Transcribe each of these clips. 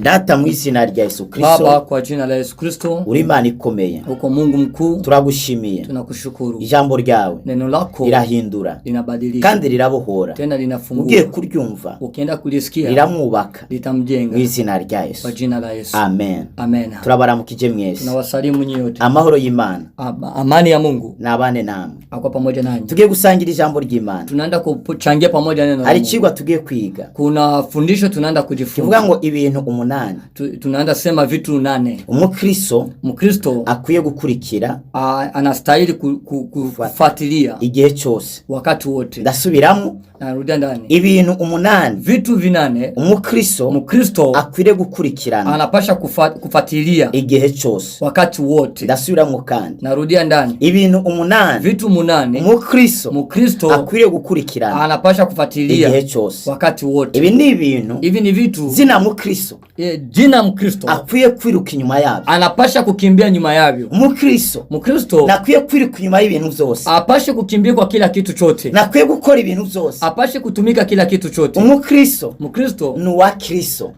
Data mu izina rya Yesu Baba, Kristo, kwa jina la Yesu Kristo, uri Imana ikomeye, uko Mungu mkuu, turagushimiye. Tunakushukuru. Ijambo ryawe Neno lako rirahindura linabadilisha kandi rirabohora. tena Ugiye linafungua. kuryumva Ukienda kulisikia riramwubaka mu litamjenga izina rya Yesu. kwa jina la Yesu. Amen. Amen. Turabaramukije mwese. Tunawasalimu nyote. Amahoro y'Imana Amani ya Mungu nabane namwe. akwa pamoja nanyi. Tugiye gusangira ijambo ry'Imana. Tunaenda kuchangia pamoja neno la Hari Mungu. icigwa tugiye kwiga Kuna fundisho tunaenda kivuga kujifunza. ngo ibintu 8 Tunaenda sema vitu 8 umukristo Mkristo akwiye gukurikira anastahili kufuatilia igihe cyose. wakati wote. Ndasubiramo, Narudia ndani. ibintu 8 Vitu 8 umukristo Mkristo akwiriye gukurikirana anapasha kufuatilia igihe cyose. wakati wote. Ndasubiramo kandi, Narudia ndani. ibintu 8 Vitu 8 umukristo Mkristo akwiriye gukurikirana anapasha kufuatilia igihe cyose. wakati wote. Ibi ni ibintu Hivi ni vitu zina mukristo jina Mkristo akwiye kwiruka inyuma yabyo. anapasha kukimbia nyuma yavyo. Umukristo Mkristo nakwiye kwiruka inyuma y'ibintu byose, apashe kukimbia kwa kila kitu chote, nakwiye gukora ibintu byose. apashe kutumika kila kitu chote. Umukristo Mkristo ni uwa Kristo,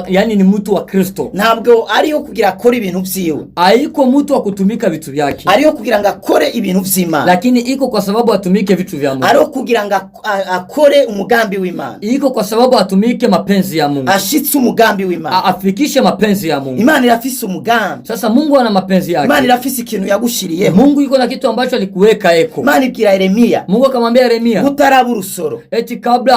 yani ni mtu wa Kristo, ntabwo ariyo kugira akore ibintu vyiwe, haiko mtu wa kutumika vitu vyake, ariyo kugira ngo akore ibintu vy'Imana, lakini iko kwa sababu atumike vitu vya Mungu, ariyo kugira ngo akore umugambi w'Imana, iko kwa sababu atumike mapenzi ya Mungu, ashitse umugambi w'Imana. Afikishe mapenzi ya Mungu. Imana irafise umugambi, Sasa Mungu ana mapenzi Imana yake. irafise ikintu yagushiriyeho. Mungu yuko na kitu ambacho alikuweka eko. Imana ibwira Yeremiya, Mungu akamwambia Yeremia utaraba urusoro eti kabla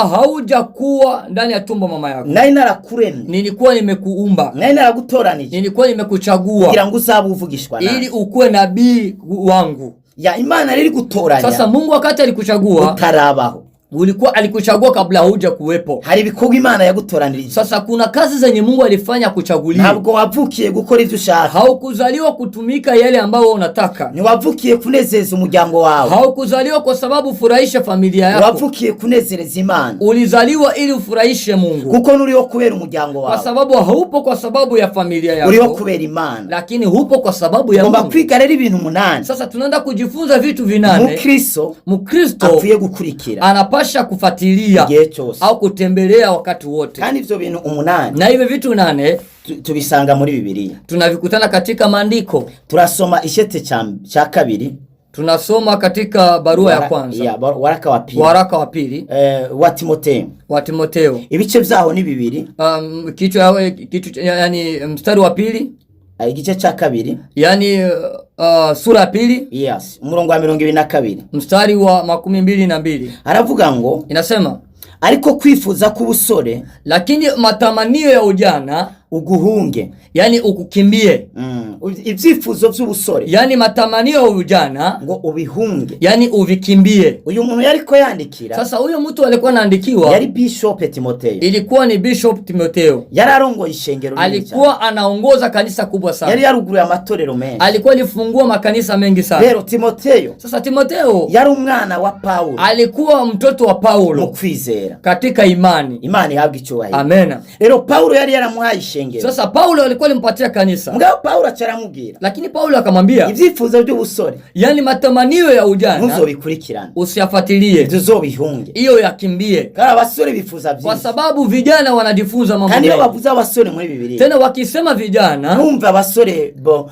haujakuwa ndani ya tumbo mama yako nari narakuremye, nilikuwa nimekuumba, nari naragutoranije nilikuwa nimekuchagua kugira ngo uzabe uvugishwa ili nawe. ukuwe nabii wangu. Ya Imana riri Sasa gutoranya Mungu wakati alikuchagua, utarabaho. ulikuwa alikuchagua kabla hauja kuwepo. Hari ibikorwa Imana yagutoranirije. Sasa kuna kazi zenye Mungu alifanya kuchagulia. Ntabwo wavukiye gukora ivyo ushaka, Haukuzaliwa kutumika yale ambayo wewe unataka. ntiwavukiye kunezeza umuryango wawe, Haukuzaliwa kwa sababu ufurahishe familia yako. wavukiye kunezereza Imana, Ulizaliwa ili ufurahishe Mungu, kuko nuriho kubera umuryango kwa wawe, sababu haupo kwa sababu ya familia uriho yako, kubera Imana. lakini hupo kwa sababu ya Tugomba Mungu. kwiga rero ibintu 8 Sasa tunaenda kujifunza vitu 8 umukristo Mkristo akwiye gukurikira anapasha kufuatilia igihe cyose. au kutembelea wakati wote, Kandi ivyo bintu 8 na hivyo vitu 8 tubisanga muri Bibiliya. tunavikutana katika maandiko. Turasoma ishete cha kabiri, Tunasoma katika barua ya kwanza, ya, waraka wa pili, waraka wa pili wa Timoteyo, wa Timoteo, ibice vyaho ni 2, kichwa yani mstari wa pili, igice cha kabiri, yani sura ya pili yes, umurongo wa 22 mstari wa 22 aravuga ngo inasema, ariko kwifuza k'ubusore lakini matamanio ya ujana uguhunge. yani ukukimbie, Ibyifuzo by'ubusore yani matamanio ya ujana ngo ubihunge. yani uvikimbie. Uyu muntu yariko yandikira Sasa huyo mtu alikuwa anaandikiwa, yari Bishop Timoteyo, ilikuwa ni Bishop Timoteo, yari arongoye ishengero rinini cyane, alikuwa anaongoza kanisa kubwa yari sana, yaruguruye amatorero menshi. alikuwa alifungua makanisa mengi sana. Rero Timoteyo Sasa Timoteo yari umwana wa Pawulo alikuwa mtoto wa mu Paulo kwizera. katika imani. Imana ihabwa icyubahiro. Amena. Rero Pawulo yari yaramuhaye ishengero, Sasa Paulo alikuwa alimpatia kanisa, mugabo Pawulo aca aramubwira lakini Paulo akamwambia, ibyifuzo by'ubusore yani matamanio ya ujana ntuzobikurikirane, usiyafuatilie, ntuzobihunge. hiyo yakimbie, Kandi abasore bifuza kwa byinshi, sababu vijana wanajifunza mambo kandi iyo mengi. bavuze abasore muri Bibiliya Tena wakisema vijana, ntumve abasore bo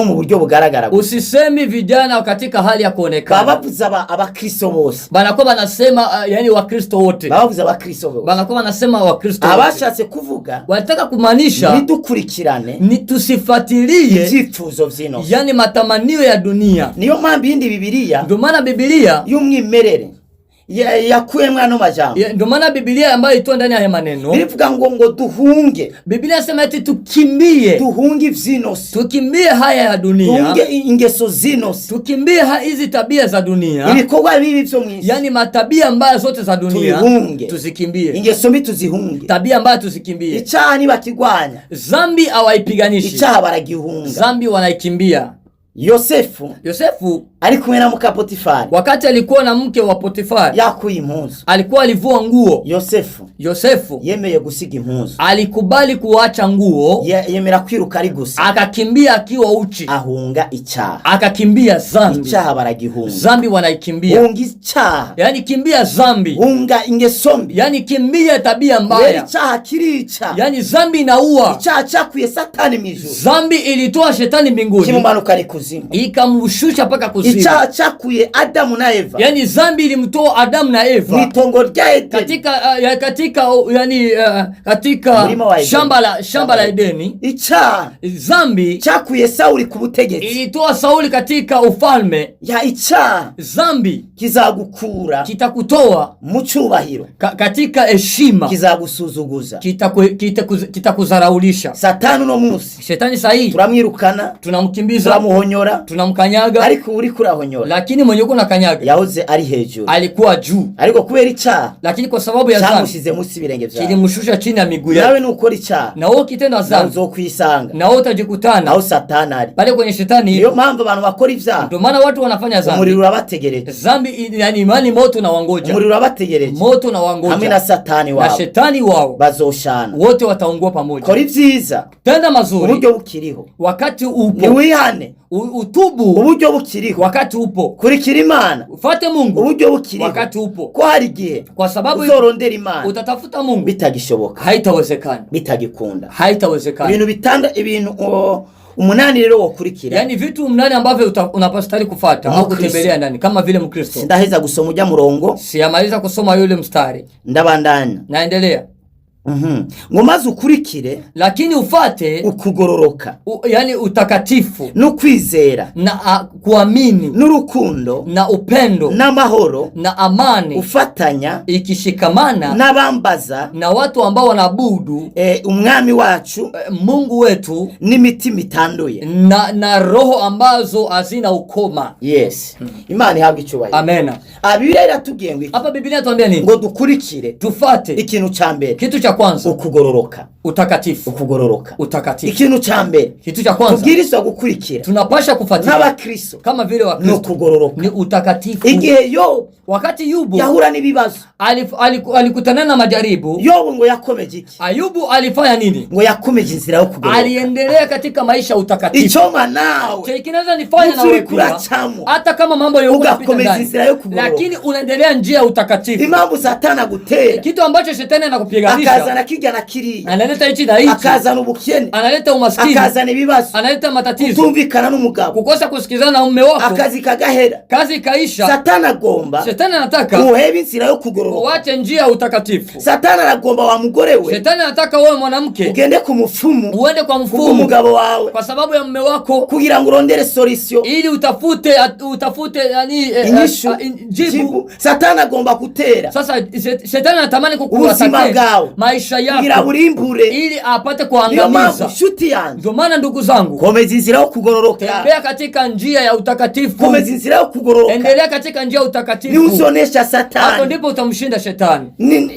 mu buryo bugaragara gusa, usisemi vijana katika hali ya baba kuonekana, bavuze abakristo bose, banakuwa banasema yani Wakristo wote, baba bavuze abakristo bose. banakuwa banasema Wakristo wote. Abashatse kuvuga Wanataka kumaanisha ntidukurikirane ni tusifuatilie ibyifuzo vy'ino. yani matamanio ya dunia. Niyo mpamvu iyindi Bibiliya Ndio maana Biblia y'umwimerere yakuyemwo ano majambo, ndio maana Biblia ambayo itoa ndani ya haya maneno, birivuga ngo duhunge, Biblia inasema eti tukimbie, duhunge ivy'inosi, tukimbie haya ya dunia, duhunge ingeso z'inosi, tukimbie hizi tabia za dunia, ibikorwa bibi vyo mw'isi, yani matabia mbaya zote za dunia Tubihunge. tuzikimbie, ingeso mbi tuzihunge. tabia mbaya tuzikimbie. Icaha ntibakigwanya, Zambi hawaipiganishi, icaha baragihunga. zambi wanaikimbia. Yosefu Yosefu ari kumwe na muka Potifari, wakati alikuwa na mke wa Potifari yakuye impuzu. Alikuwa alivua nguo. Yosefu Yosefu yemeye gusiga impuzu, alikubali kuacha nguo, yemera kwiruka ari gusa, akakimbia akiwa uchi, ahunga icyaha. Akakimbia zambi. Icyaha baragihunga. Zambi wanaikimbia. Hunga icyaha. Yaani kimbia zambi, Hunga ingeso mbi. Yaani kimbia tabia Rero mbaya. icyaha kirica. Yaani zambi inaua. Icyaha cyakuye Satani mu ijuru, Zambi ilitoa shetani mbinguni, kimumanukana ikuzimu. Ikamshusha mpaka kuzimu. Icyaha cyakuye Adamu na Eva Yaani zambi ilimtoa Adamu na mu Eva itongo rya Edeni, katika yani katika Mlima wa Edeni. shamba la Edeni. Icyaha Zambi cyakuye Sawuli ku butegetsi. Ilitoa Sauli katika ufalme. Ya icyaha Zambi kizagukura kitakutoa mu cyubahiro, katika heshima, kizagusuzuguza. Kitakuzaraulisha. Satani uno munsi Shetani sahihi turamwirukana, tunamkimbiza, turamuhonyora, tunamkanyaga, ariko uriko urahonyora lakini mwenye uko nakanyaga yahoze ari hejuru, alikuwa juu, ariko kubera icyaha lakini kwa sababu ya zambi cyamushyize munsi y'ibirenge byawe. Kilimshusha chini ya miguu yake. Nawe nukora icyaha, Na wewe ukitenda nawe zambi, uzokwisanga na wewe utajikutana aho Satani ari. Pale kwenye shetani Niyo ipo. mpamvu abantu bakora ibyaha, Ndio maana watu wanafanya zambi. umuriro urabategereje. Zambi yani imani moto na wangoja, Umuriro urabategereje moto na hamwe na wangoja Satani na wabo, shetani wao, bazoshana. Wote wataungua pamoja. Kora ibyiza Tenda mazuri uburyo bukiriho, wakati upo, niwihane utubu uburyo bukiriho, wakati upo, kurikira Imana ufate Mungu uburyo bukiriho, wakati upo, ko hari igihe kwa sababu uzorondera Imana utatafuta Mungu bitagishoboka, haitawezekana, bitagikunda. Haitawezekana. Ibintu bitanda, ibintu 8 rero wokurikira. Yaani vitu 8 ambavyo unapastahili kufata au Mkristo. kutembelea ndani kama vile Mkristo. Sindaheza gusoma ujya murongo. Siyamaliza kusoma yule mstari, Ndabandanya. Naendelea. Ngo maze ukurikire Lakini ufate ukugororoka yani utakatifu n'ukwizera na kuamini n'urukundo na upendo n'amahoro, na amani, ufatanya ikishikamana n'abambaza na watu ambao wanaabudu umwami wacu Mungu wetu n'imitima itanduye. na roho ambazo hazina ukoma. Yes, Imana ihabwa icyubahiro. Amena. Ah, Bibiliya iratubwiye ngo iki? Hapa Biblia inatuambia nini? Ngo dukurikire Tufate ikintu cya mbere, kitu cha kwanza, ukugororoka. Utakatifu. Ukugororoka. Utakatifu. Ikintu cya mbere Kitu cha kwanza tubwirizwa gukurikira tunapasha kufuatilia nk'abakristo kama vile ni Wakristo ukugororoka. ni utakatifu. Igihe Yobu Wakati Yubu yahura n'ibibazo, alikutana na majaribu, Yobu ngo yakomeje iki? Ayubu alifanya nini? Ngo yakomeje inzira yo kugororoka. Aliendelea katika maisha ya utakatifu. Icyoma nawe Che kinaweza nifanya na Mtu wewe uri pia, kuracamo, hata kama mambo yote unapita ugakomeza ndani, inzira yo kugororoka. Lakini unaendelea njia ya utakatifu. Impamvu Satani agutera, Kitu ambacho shetani anakupiganisha, akazana kijya na kiriya, analeta hichi na hichi, akazana ubukene, analeta umaskini, akazana ibibazo, analeta matatizo, kutumvikana n'umugabo, kukosa kusikizana na mume wako, akazi kagahera. Kazi ikaisha. Satani agomba Shetani anataka uhebe inzira yo kugororoka. uache njia ya utakatifu. Satani aragomba wa mugore we Shetani anataka wewe mwanamke ugende ku mupfumu uende kwa mfumu kubw'umugabo wawe, kwa sababu ya mume wako, kugira ngo urondere solution, ili utafute yani, inyishu, jibu. Jibu. Satani agomba gutera Sasa shetani anatamani ubuzima kukuattack bwawe maisha kugira yako burimbure. Ili apate Niyo mpamvu kuangamiza. nshuti yanjye, Ndio maana ndugu zangu, komeza inzira yo kugororoka. Tembea katika njia ya utakatifu, Komeza inzira yo kugororoka, endelea katika njia ya niho utakatifu. uzonesha Hapo Satani. ndipo utamshinda shetani.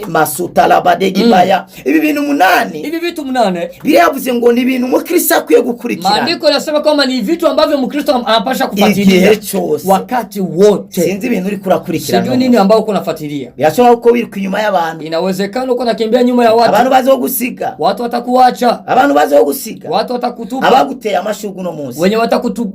Masutalabadegibaya ibi bintu 8, Hivi vitu 8 biriya yavuze ngo ni ibintu umukristo akwiye gukurikirana maandiko yanasema kwamba ni vitu ambavyo Mkristo anapasha igihe kufuatilia cyose. Wakati wote. Sinzi ibintu uriko urakurikirana. Sijui nini ambao uko unafuatilia. Birashoboka ko wiruka inyuma y'abantu. Inawezekana uko nakimbia nyuma ya watu. Abantu bazogusiga. Watu watakuacha. Abantu bazogusiga. Watu watakutupa. Abaguteye amashurwe uno munsi, Wenye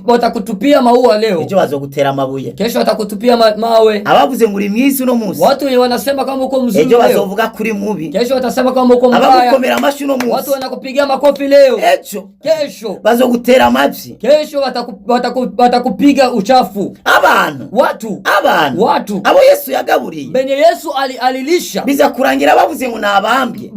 watakutupia maua leo, ejo bazogutera amabuye. Kesho watakutupia mawe. Abavuze ngo uri mwiza uno munsi, Watu wenye wanasema kama uko mzuri ejo leo, bazovuga kuri mubi. Kesho watasema kama uko mbaya. Abagukomera amashyi uno munsi, Watu wanakupigia makofi leo, ejo kesho bazogutera amavyi. Kesho watakupiga uchafu. Abantu, Watu, abantu watu abo Yesu yagaburiye, benye Yesu alilisha, biza kurangira bavuze ngo nabambwe.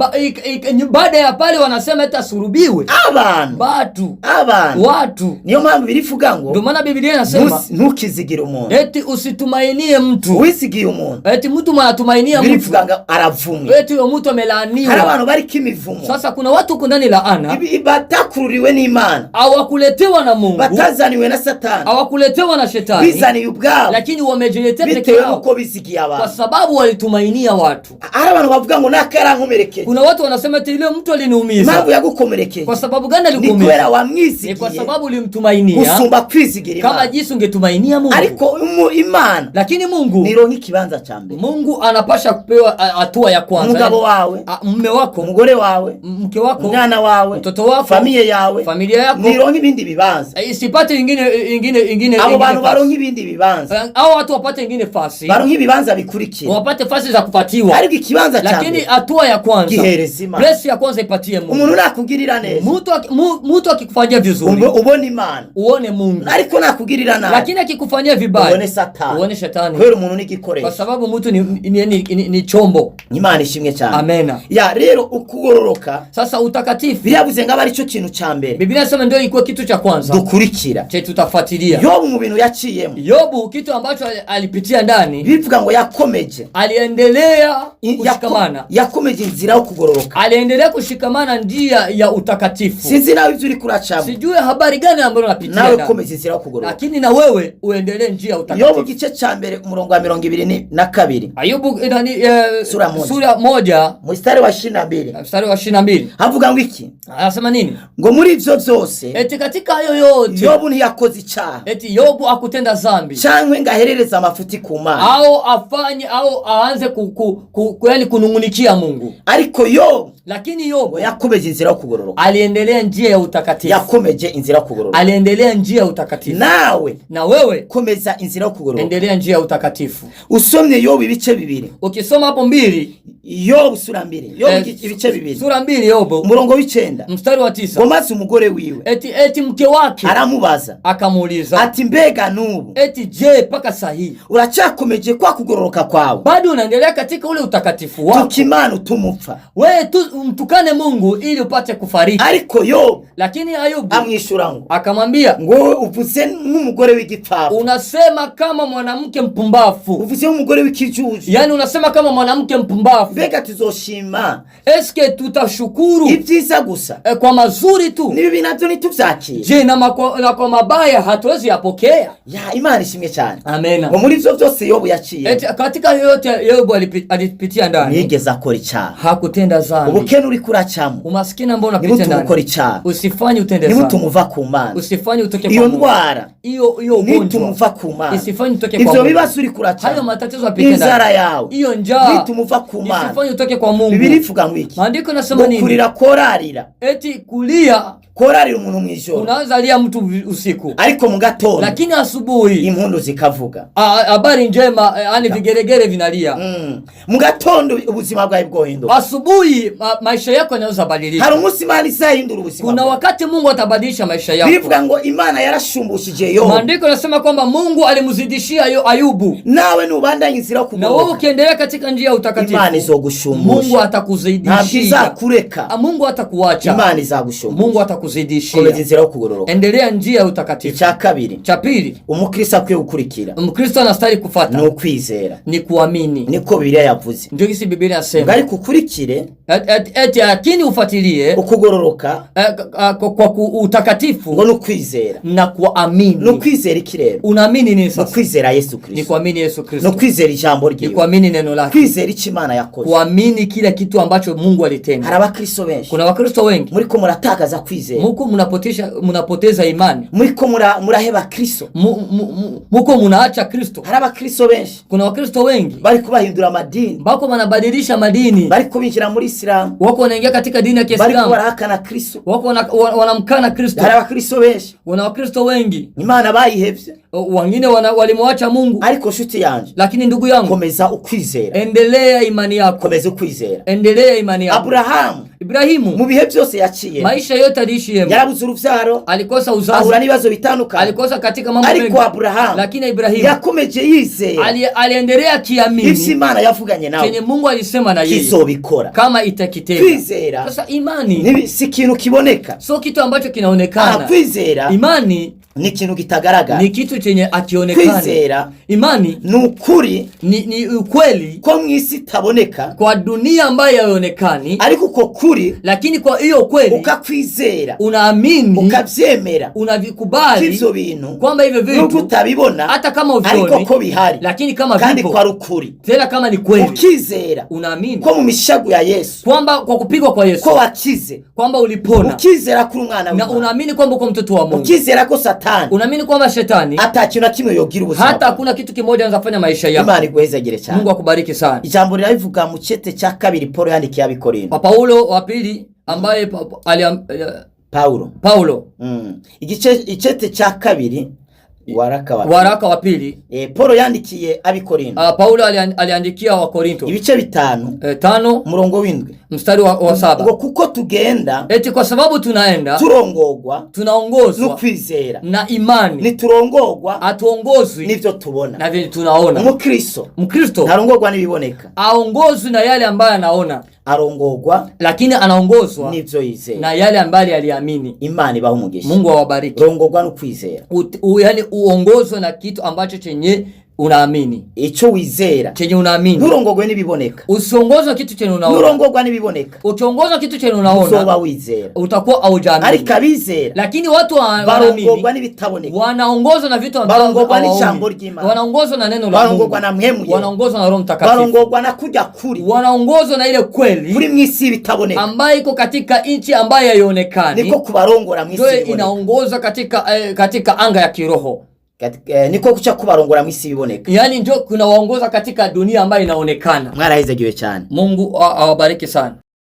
Baada ya pale wanasema eti asurubiwe. Abantu, Watu, abantu, watu. Niyo mpamvu birivuga ngo Ndio maana Biblia inasema ntukizigire umuntu. Eti usitumainie mtu. Uwizigiye umuntu, Eti mtu anatumainia mtu, birivuga ngo aravumwe. Eti huyo mtu Hari amelaaniwa. abantu bariko imivumo. Sasa kuna watu huko ndani laana, Batakururiwe n'Imana, hawakuletewa na Mungu, batazaniwe na Satani, hawakuletewa na shetani, bizaniye ubwabo lakini wamejiletea peke bitewe yao n'uko bizigiye kwa abantu. sababu walitumainia watu. Hari abantu bavuga ngo naka yarankomerekeje, Kuna watu wanasema eti ile mtu mtu aliniumiza. Impamvu yagukomerekeje Kwa sababu gani ni kubera alikuumiza? Ni kwa wamwizigiye sababu ulimtumainia gusumba kwizigira kama Imana. jinsi ungetumainia Mungu. Ariko Imana Lakini Mungu, nironka ikibanza ca mbere. Mungu anapasha kupewa hatua ya kwanza. Umugabo wawe, Mume wako, umugore wawe, mke wako, umwana wawe, mtoto wako, famille yawe, familia yako, nironka ibindi bibanza. Isipate ingine ingine Abo ingine bantu fasi. baronka ibindi bibanza, Hao watu wapate ingine fasi, baronka ibibanza bikurikira, wapate fasi za kupatiwa, ariko ikibanza ca lakini mbere hatua ya kwanza, gihereza Imana. place ya kwanza ipatie Mungu. Umuntu nakugirira neza, Mtu akikufanyia vizuri ubone Imana, uone Mungu, ariko nakugirira nabi lakini akikufanyia vibaya ubone Satani, uone shetani, kubera umuntu kwa n'igikoresho. sababu mtu ni chombo. Imana ishimwe cyane. Amena. Ya rero ukugororoka, Sasa utakatifu, birabuze ngo abe aricyo kintu ca mbere Biblia inasema ndio ilikuwa kitu cha kwanza dukurikira. che tutafuatilia. Yobu mu bintu yaciyemo, Yobu kitu ambacho alipitia ndani, bivuga ngo yakomeje aliendelea kushikamana, yakomeje inzira yo kugororoka. Aliendelea kushikamana njia ya utakatifu. Sinzi nawe ibyo uri kuracamo, Sijui habari gani ambayo unapitia nawe ndani, komeza inzira yo kugororoka. Lakini na wewe uendelee njia ya Yobu utakatifu. igice ca mbere umurongo wa 22. Ayubu nani, Sura 1. Sura 1 Mstari wa 22, mstari wa 22 havuga ngo iki? Anasema nini? Ngo muri ivyo vyose Eti katika hayo yote, Yobu ntiyakoze icaha eti Yobu akutenda zambi canke ngo aherereze amafuti ku Mana, au afanye au aanze yani kunung'unikia Mungu, ariko Yobu lakini Yobu ngo yakomeje inzira yo kugororoka. Aliendelea njia ya utakatifu, Yakomeje inzira yo kugororoka. Aliendelea njia ya utakatifu. Nawe Na wewe komeza inzira yo kugororoka. endelea njia ya utakatifu. Usomye Yobu ibice 2, Ukisoma hapo 2, Yobu sura 2, Yobu ibice 2, sura 2 Yobu umurongo w'9, mstari wa 9, ngo maze umugore wiwe eti mke wake aramubaza akamuuliza, ati mbega n'ubu eti je, mpaka sahihi uracyakomeje kwa kugororoka kwawe? Bado unaendelea katika ule utakatifu wako? Tuka Imana utumupfa. Wewe tu mtukane Mungu ili upate kufariki. Ariko Yobu Lakini Ayubu amwishura ngo akamwambia, ngo wowe uvuze nk'umugore w'igipfapfa, unasema kama mwanamke mpumbafu, uvuze nk'umugore w'ikijuju. Yaani unasema kama mwanamke mpumbafu. Mbega tuzoshima Eske tutashukuru ibyiza gusa, kwa mazuri tu? N'ibibi nabyo ntitubyakire? Je, na kwa mabaya hatuwezi yapokea? Ya Imana ishimwe cyane. Amena. Ngo muri ivyo byose Yobu yaciye, Eti, katika yote Yobu alipitia ndani, ntiyigeze akora icyaha. Hakutenda zambi. Ubukene uriko uracamo, Umaskini ambao unapitia ntibutuma ndani, ukora icyaha, usifanye utende zambi, ntibutuma uva ku Mana. Usifanye utoke Iyo kwa Mungu. ndwara Hiyo ntituma ugonjwa uva ku Mana. isifanye utoke kwa Ivyo Mungu. bibazo uriko uracamo, Hayo matatizo apitie inzara ndani, yawe hiyo njaa ntituma uva ku Mana. Isifanye utoke kwa Mungu. Bibiri ivuga ngo iki? Maandiko yanasema Ngo nini? kurira korarira, Eti kulia, korarira umuntu mw'ijoro, unaanza lia mtu usiku, ariko mu gatondo lakini asubuhi impundu zikavuga. Habari njema, yani vigeregere vinalia. Mu gatondo ubuzima bwawe bwohinduka. Asubuhi maisha yako yanaweza badilika. Hari umunsi Imana izahindura ubuzima Kuna bwawe. wakati Mungu atabadilisha maisha yako. Bivuga ngo Imana yarashumbushijeYobu. Maandiko yanasema kwamba Mungu alimzidishia Ayubu. Nawe nubandanya inzira yo Na wewe kugororoka, ukiendelea katika njia ya utakatifu, Imana Mungu izogushumbusha, ntabwo atakuzidishia. izakureka. Mungu atakuacha. Imana izagushumbusha. Mungu Komeza atakuzidishia. inzira yo kugororoka. Endelea njia ya utakatifu. Icya kabiri Cha pili, umukristo akwiye gukurikira Mkristo anastahili kufata ni ukwizera. Ni kuamini. Niko Bibiliya yavuze, Ndio kisi Biblia ngo inasema. ariko ukurikire Eti lakini ufuatilie ukugororoka kwa utakatifu ngo ni ukwizera. Na Ni kuamini. ukwizera iki rero? Unaamini nini Ni sasa? ukwizera Yesu Ni Kristo, kuamini Yesu ni Kristo, ukwizera ijambo ni ryiwe, kuamini neno lake, kwizera icyo Imana yakoze. Kuamini kile kitu ambacho Mungu alitenda. Hari abakristo benshi Kuna Wakristo wengi muriko muratakaza kwizera, muko mnapoteza imani, muriko muraheba Kristo. Muko munaacha Kristo. Hari abakristo benshi Kuna Wakristo wengi bari kubahindura amadini, bako wanabadilisha madini, bari kubinjira muri Isilamu, wako wanaingia katika dini ya bariko Kiislamu, barahakana Kristo. wako wanamkana Kristo. Hari abakristo benshi Kuna Wakristo wengi Imana bayihevye. Wengine walimwacha Mungu, Ariko nshuti yanje, lakini ndugu yangu, komeza ukwizera, endelea imani yako, komeza ukwizera. Endelea imani yako. Aburahamu Ibrahimu mu bihe byose yaciye, maisha yote aliishi yema, yarabuze urubyaro, alikosa uzazi, ahura n'ibibazo bitandukanye, alikosa katika mambo ariko mengi, Aburahamu lakini Ibrahimu yakomeje yizera aliendelea ivyo kiamini Imana yavuganye chenye nawe Mungu alisema na yeye kizobikora. Kama itakitenda. Kwizera Sasa imani si ikintu kiboneka. sio kitu ambacho kinaonekana. Kwizera Imani Ni ikintu kitagaragara. Ni kitu chenye akionekani. Kwizera Imani ni ukuri ni ukweli ko mu isi itaboneka, kwa dunia ambayo haionekani, ariko uko kuri lakini kwa hiyo kweli ukakwizera, unaamini, ukabyemera ko unavikubali ivyo bintu kwamba hivyo nubwo vitu utabibona, hata kama ariko uvioni, ko bihari, lakini kama kandi vipo, ko ari ukuri. Tena kama ni kweli, Ukizera unaamini ko mu mishago ya Yesu kwamba kwa kupigwa kwa Yesu ko wakize, kwamba ulipona, ukizera ko uri umwana na w'Imana, unaamini kwamba uko mtoto wa Mungu, ukizera ko Satani unaamini kwamba shetani ata kintu na kimwe yogira ubuzima hata bwawe. hakuna kitu kimoja anaweza kufanya maisha yako. Imana iguhezagire cyane. Mungu akubariki sana. Ijambo rirabivuga mu cete cya kabiri Paul yandikiye Abikorinto. Kwa Paulo wa pili ambaye Paulo Paulo Igice icete cya kabiri, waraka wa waraka wa pili, Paul yandikiye Abikorinto, Paulo aliandikia wa Korinto ibice 5, 5, umurongo w'indwi, mstari wa 7, ngo kuko tugenda eti kwa sababu tunaenda turongogwa tunaongozwa n'ukwizera, na imani, ntiturongogwa hatuongozwi n'ivyo tubona. Na vile tunaona. Umukristo Mkristo ntarongogwa n'ibiboneka, aongozwi na yale ambayo anaona, arongogwa lakini anaongozwa n'ivyo yizera. Na yale ambayo aliamini. Imana ibaha umugisha. Mungu awabariki. Rongogwa n'ukwizera. Yaani uongozwe na kitu ambacho chenye unaamini, Ico wizera. Chenye unaamini. Nturongogwe n'ibiboneka. Usiongozwe na kitu chenye unaona. Nturongogwa n'ibiboneka, Ukiongozwa kitu chenye uzoba unaona wizera. utakuwa haujaamini. Ariko abizera Lakini watu barongogwa wanaamini n'ibitaboneka, wanaongozwa na vitu ambavyo Barongogwa hawaoni. n'ijambo ry'Imana. Wanaongozwa na neno la Mungu, Barongogwa na mpwemu yera. Wanaongozwa na Roho Mtakatifu, Barongogwa na kurya kuri wanaongozwa na ile kweli kuri mu isi y'ibitaboneka, ambayo iko katika nchi ambayo haionekani, niko kubarongora mu isi ndio y'ibiboneka. inaongoza katika anga ya kiroho. Niko kuca kubarongora mu isi y'ibiboneka. Yaani ndio kunawaongoza katika dunia ambayo inaonekana. Mwarahizagiwe cyane. Mungu awabariki sana.